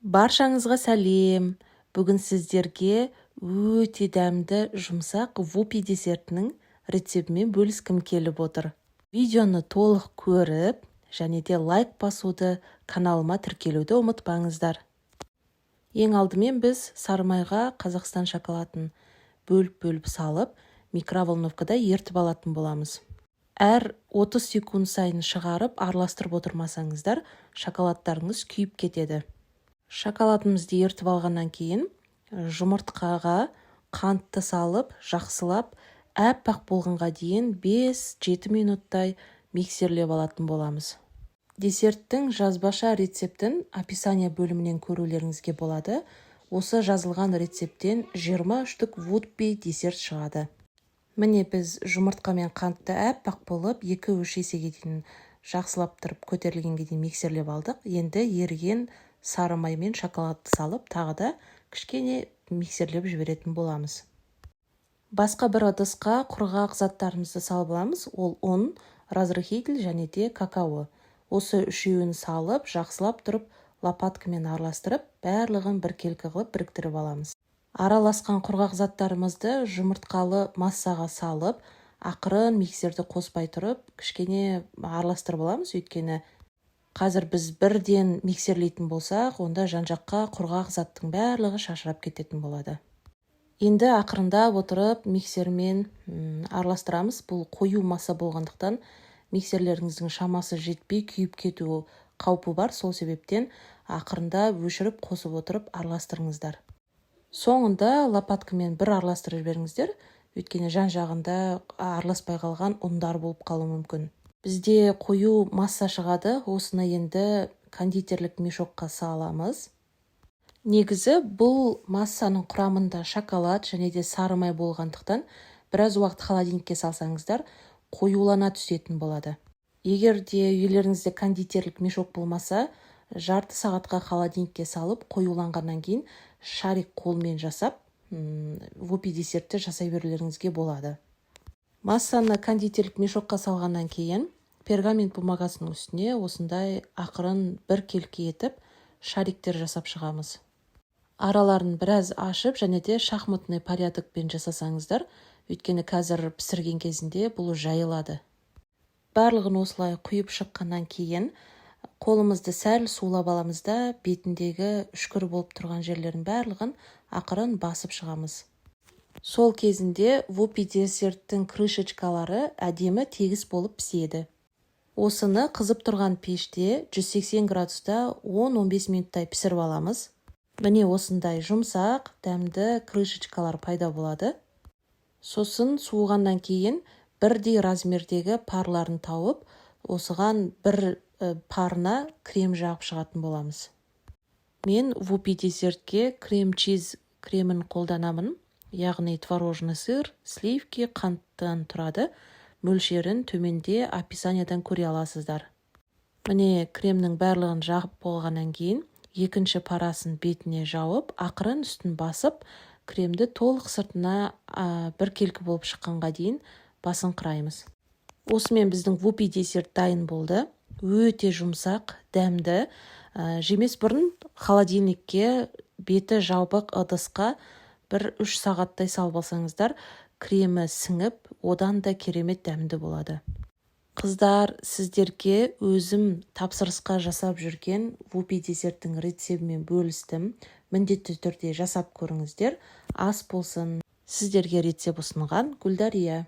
Баршаңызға сәлем! Бүгін сіздерге өте дәмді, жұмсақ вупи десертінің рецептімен бөліскім келіп отыр. Видеоны толық көріп және де лайк басуды, каналыма тіркелуді ұмытпаңыздар. Ең алдымен біз сары майға Қазақстан шоколадын бөліп-бөліп салып, микроволновкада ертіп алатын боламыз. Әр 30 секунд сайын шығарып, араластырып отырмасаңыздар, шоколадтарыңыз күйіп кетеді. Шоколадымызды ертіп алғаннан кейін жұмыртқаға қантты салып, жақсылап әппақ болғанға дейін 5-7 минуттай миксерлеп алатын боламыз. Десерттің жазбаша рецептін описание бөлімінен көрулеріңізге болады. Осы жазылған рецепттен 20 штук вупи десерт шығады. Міне, біз жұмыртқа мен қантты әппақ болып, 2-3 есеге дейін жақсылап тұрып көтерілгенге дейін миксерлеп алдық. Енді еріген сары май мен шоколадты салып, тағы да кішкене миксерлеп жіберетін боламыз. Басқа бір ыдысқа құрғақ заттарымызды салып аламыз. Ол ұн, разрыхлитель және де какао. Осы үшеуін салып, жақсылап тұрып лопаткамен араластырып, барлығын біркелкі қылып біріктіріп аламыз. Араласқан құрғақ заттарымызды жұмыртқалы массаға салып, ақырын миксерді қоспай тұрып, кішкене араластырып аламыз. Өйткені қазір біз бірден миксерлейтін болсақ, онда жан-жаққа құрғақ заттың барлығы шашырап кететін болады. Енді ақырындап отырып миксермен араластырамыз. Бұл қою масса болғандықтан, миксерлеріңіздің шамасы жетпей, күйіп кету қаупі бар. Сол себептен ақырындап өшіріп, қосып отырып араластырыңыздар. Соңында лопаткамен бір араластырып жіберіңіздер, өйткені жан-жағында араласпай қалған ұндар болып қалуы мүмкін. Бізде қою масса шығады. Осыны енді кондитерлік мешокқа саламыз. Негізі бұл массаның құрамында шоколад және де сары май болғандықтан, біраз уақыт холодильникке салсаңыздар, қоюлана түсетін болады. Егер де үйлеріңізде кондитерлік мешок болмаса, жарты сағатқа холодильникке салып, қоюланғаннан кейін шарик қолмен жасап, вупи десертті жасай берулеріңізге болады. Массаны кондитерлік мешокқа салғаннан кейін пергамент бумагасының үстіне осындай ақырын біркелкі етіп шариктер жасап шығамыз. Араларын біраз ашып және де шахматный порядокпен жасасаңыздар, өйткені қазір пісірген кезінде бұл жайылады. Барлығын осылай құйып шыққаннан кейін қолымызды сәл сулап аламыз да, бетіндегі үшкір болып тұрған жерлерін барлығын ақырын басып шығамыз. Сол кезінде вупи десерттің крышечкалары әдемі тегіс болып піседі. Осыны қызып тұрған пеште 180 градуста 10-15 минуттай пісіріп аламыз. Міне, осындай жұмсақ, дәмді крышечкалар пайда болады. Сосын суығаннан кейін бірдей размердегі парларын тауып, осыған бір парына крем жағып шығатын боламыз. Мен вупи десертке крем чиз кремін қолданамын, яғни творожный сыр, сливки, қанттан тұрады. Мөлшерін төменде описаниядан көре аласыздар. Міне, кремнің барлығын жағып болғаннан кейін екінші парасын бетіне жауып, ақырын үстін басып, кремді толық сыртына біркелкі болып шыққанға дейін басыңқыраймыз. Осымен біздің вупи десерт дайын болды. Өте жұмсақ, дәмді. Жемес бұрын холодильникке беті жабық ыдысқа бір 3 сағаттай салып алсаңыздар, кремі сіңіп, одан да керемет дәмді болады. Қыздар, сіздерге өзім тапсырысқа жасап жүрген вупи десерттің рецептімен бөлістім. Міндетті түрде жасап көріңіздер. Ас болсын! Сіздерге рецепт ұсынған Гүлдария.